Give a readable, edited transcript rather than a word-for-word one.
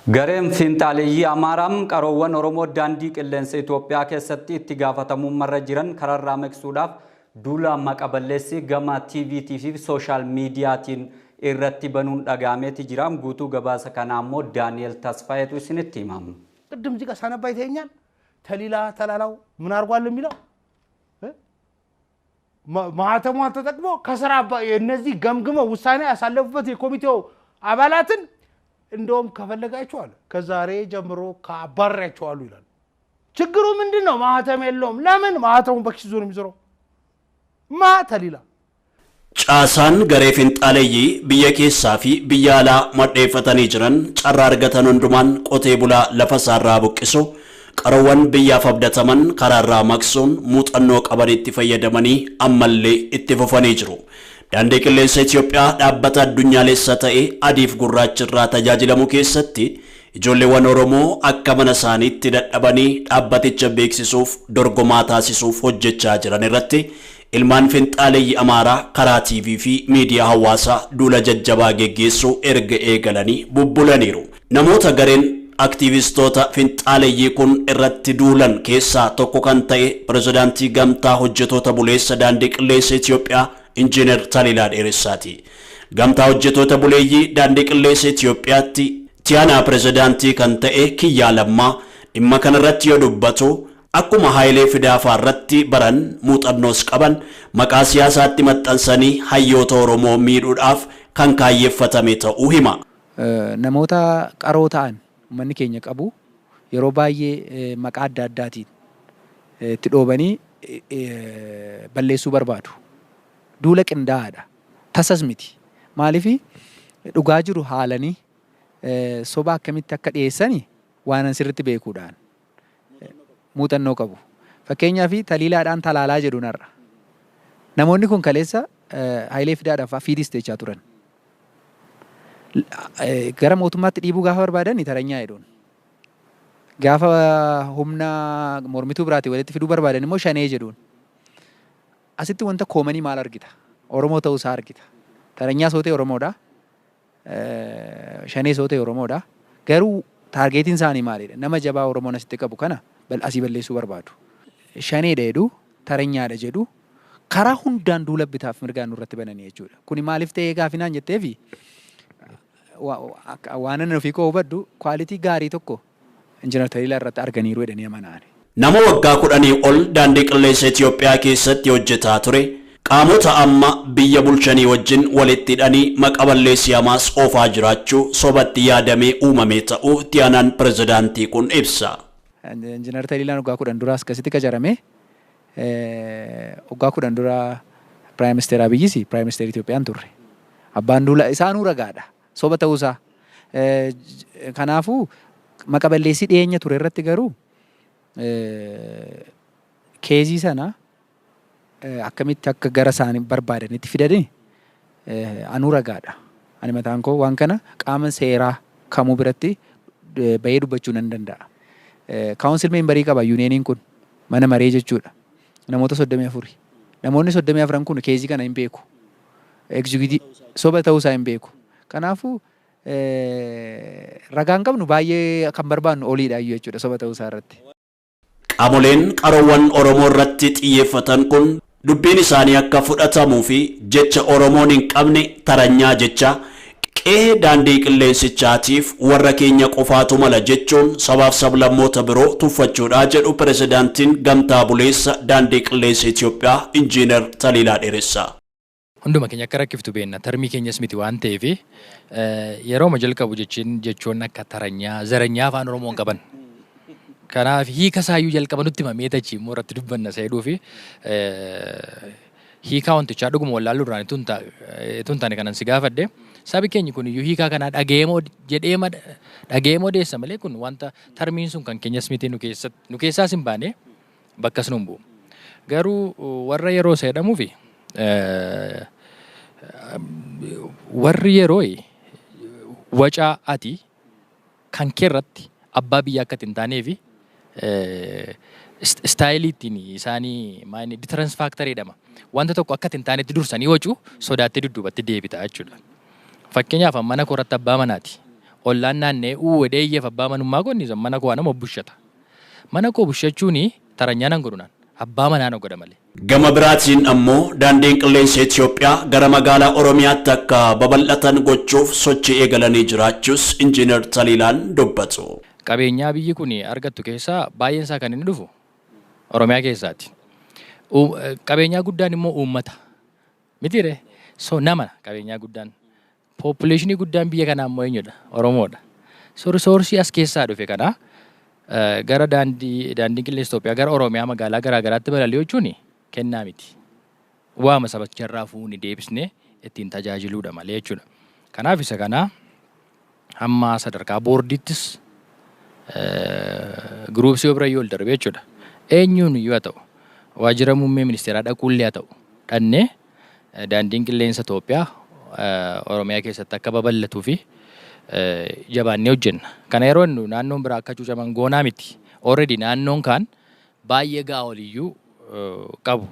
Gareen fiinxaaleeyyii Amaaraam qaroowwan Oromoo daandii qilleensa Itoophiyaa keessatti itti gaafatamummaarra jiran kararraa maqsuudhaaf duula maqaballeessii gama TVT fi social miidiyaatiin irratti banuun dhaga'ameeti jira. Guutuu gabaasa kanaa immoo Daani'el Tasfaayetu isinitti himama. ቅድም እዚህ ጋር ሳነባ ይተኛል። ተሊላ ተላላው ምን አድርጓል የሚለው ማህተሟን ተጠቅሞ ከስራ እነዚህ ገምግመው ውሳኔ ያሳለፉበት የኮሚቴው አባላትን እንደውም ከፈለጋችሁ አለ ከዛሬ ጀምሮ ከአባሪያቸዋሉ ይላል። ችግሩ ምንድን ነው? ማህተም የለውም። ለምን? ማህተሙን በኪሱ ይዞ ነው የሚዞረው። ማ ተሊላ። Caasaan garee finxaaleeyyii biyya keessaa fi biyya alaa madheeffatanii jiran carraa argatan hundumaan qotee bulaa lafa isaarraa buqqisu, qaroowwan biyyaaf abdataman karaarraa maqsuun muuxannoo qabanitti fayyadamanii ammallee itti fufanii jiru. Daandii qilleensa Itoophiyaa dhaabbata addunyaalessa ta'e adiif gurraachirraa tajaajilamu keessatti ijoolleewwan Oromoo akka mana isaaniitti dadhabanii dhaabbaticha beeksisuuf dorgomaa taasisuuf hojjechaa jiran irratti ilmaan finxaaleeyyii Amaaraa karaa TV fi miidiyaa hawaasaa duula jajjabaa geggeessuu erga eegalanii bubbulaniiru. Namoota gareen aktiivistoota finxaaleeyyii kun irratti duulan keessaa tokko kan ta'e pirezidaantii gamtaa hojjetoota buleessa daandii qilleensa Itoophiyaa Injiinar Taliilaa Dheeressaati. Gamtaa hojjetoota buleeyyii daandii qilleensa Itoophiyaatti tiyaanaa pirezidaantii kan ta'e Kiyyaa Lammaa dhimma kanarratti yoo dubbatu, akkuma Haayilee Fidaafaa irratti baran muuxannoos qaban maqaa siyaasaatti maxxansanii hayyoota Oromoo miidhuudhaaf kan kaayyeeffatame ta'uu hima. Namoota qaroo ta'an uummanni keenya qabu yeroo baay'ee maqaa adda addaatiin itti dhoobanii balleessuu barbaadu. Duula qindaa'aadha. Tasas miti. Maaliif dhugaa jiru haalanii soba akkamitti akka dhiyeessani waan sirriitti beekuudhaan muuxannoo qabu. Fakkeenyaaf Taliilaadhaan talaalaa jedhu narra. Namoonni kun kaleessa Hayilee Fidaadhaaf fiidis jechaa turan. Gara mootummaatti dhiibuu gaafa barbaadan taranyaa jedhuun. Gaafa humna mormituu biraatii walitti fiduu barbaadan immoo shanee jedhuun. Asitti wanta common maal argita? Oromoo ta'uusaa argita. Taranyaa soo ta'e Oromoodha. Shanee soo ta'e Oromoodha. Garuu targetiin isaanii maalidha? Nama jabaa Oromoon asitti qabu kana asii balleessuu barbaadu. Shaneedha jedhu, taranyaadha jedhu, karaa hundaan duula bitaaf mirgaan nurratti bananii jechuudha. Kuni maaliif ta'ee gaafinaan jetteefi waan ani ofii koo hubadhu quality gaarii tokko Injiinar Taliilaa irratti arganiiru jedhanii amanaan. Nama waggaa 10 ol daandii qilleensa Itoophiyaa keessatti hojjetaa ture, qaamota amma biyya bulchanii wajjin walitti hidhanii maqa balleessii hamaas oofaa jiraachuu sobatti yaadamee uumame ta'uu itti aanaan pirezidaantii kun ibsa. Injiinar Taliilaan waggaa 10 duraas akkasitti qacarame. Waggaa 10 dura Prime Minister Abiyyis Prime Minister Itoophiyaan turre. Abbaan duula isaanuu ragaadha. Soba ta'uusaa. Kanaafuu maqa balleessii dhiyeenya ture irratti garuu case sana akkamitti akka gara isaanii barbaadanitti fidanii anuu ragaadha. Ani mataan koo waan kana qaama seeraa kamuu biratti bahee dubbachuu nan danda'a. Council member qaba unioniin kun, mana maree jechuudha. Namoota 34. Namoonni 34n kun case kana hin beeku. Executive soba ta'uusaa hin beeku. Kanaafuu ragaan qabnu baay'ee kan barbaannu oliidha iyyuu jechuudha soba ta'uusaa irratti. Qaamoleen qaroowwan Oromoo irratti xiyyeeffatan kun dubbiin isaanii akka fudhatamuu fi jecha Oromoon hin qabne taranyaa jecha qe'ee daandii qilleensichaatiif warra keenya qofaatu mala jechuun sabaaf sablammoota biroo tuffachuudha jedhu pirezidaantiin gamtaa buleessa daandii qilleensa Itoophiyaa Injiinar Taliilaa Dheeressaa. Hunduma keenya akka rakkiftu beenna, term keenyas miti waan ta'eef yerooma jalqabu jechiin jechoonni akka taranyaa zaranyaa afaan Oromoo hin qaban. Kanaaf hiika isaayyuu jalqaba nutti himamee tachi immoo irratti dubbanna seedhuu fi hiikaa wantichaa dhuguma wallaaluu duraan itoo hin taane kanan si gaafadhe, sabi keenya kun iyyuu hiikaa kanaa dhageemoo jedhee dhageemoo deessa malee kun wanta termiin sun kan keenyas miti, nu keessaas hin baane, bakkas nu hin bu'u. Garuu warra yeroo isa jedhamuu fi warri yeroo wacaa ati kan keerratti abbaa biyyaa akka hin taanee fi style ittiin isaanii maayini deterrence factor jedhama. Wanta tokko akka hin taanetti dursanii wacuu sodaattee dudduubatti deebita jechuudha. Fakkeenyaaf mana koorratti abbaa manaati. Ollaan naannee uu dheeyyeef abbaa manummaa koo mana koo nama bushata. Mana koo bushachuuni taranyaa nan godhu naan abbaa manaa na godha malee. Gama biraatiin ammoo daandiin qilleensa Itoophiyaa gara magaalaa Oromiyaatti akka babal'atan gochuuf sochii eegalanii jiraachuus Injiinar Taliilaan dubbatu. Qabeenyaa biyyi kun argattu keessaa baay'een isaa kan inni dhufu Oromiyaa keessaati. Qabeenyaa guddaan immoo uummata. Mitiire? So nama qabeenyaa guddaan. Population guddaan biyya kanaa immoo eenyudha? Oromoodha. So resource as keessaa dhufe kana gara daandii qilleensa Itoophiyaa gara Oromiyaa magaalaa garaa garaatti balali'uu jechuun kennaa miti. Waama sabacharraa fuuni deebisnee ittiin tajaajiluudha malee jechuudha. Kanaaf isa kana hamma sadarkaa boordiittis groups bira yoo ol darbe jechuudha. Eenyuun iyyuu haa ta'u, waajjira muummee ministeeraa dhaquullee haa ta'u, dhannee daandiin qilleensa Itoophiyaa Oromiyaa keessatti akka babal'atuu fi jabaannee hojjenna. Kana yeroo inni naannoon biraa akka cuucaman goonaa miti. Already naannoon kaan baay'ee ga'a oliyyuu qabu.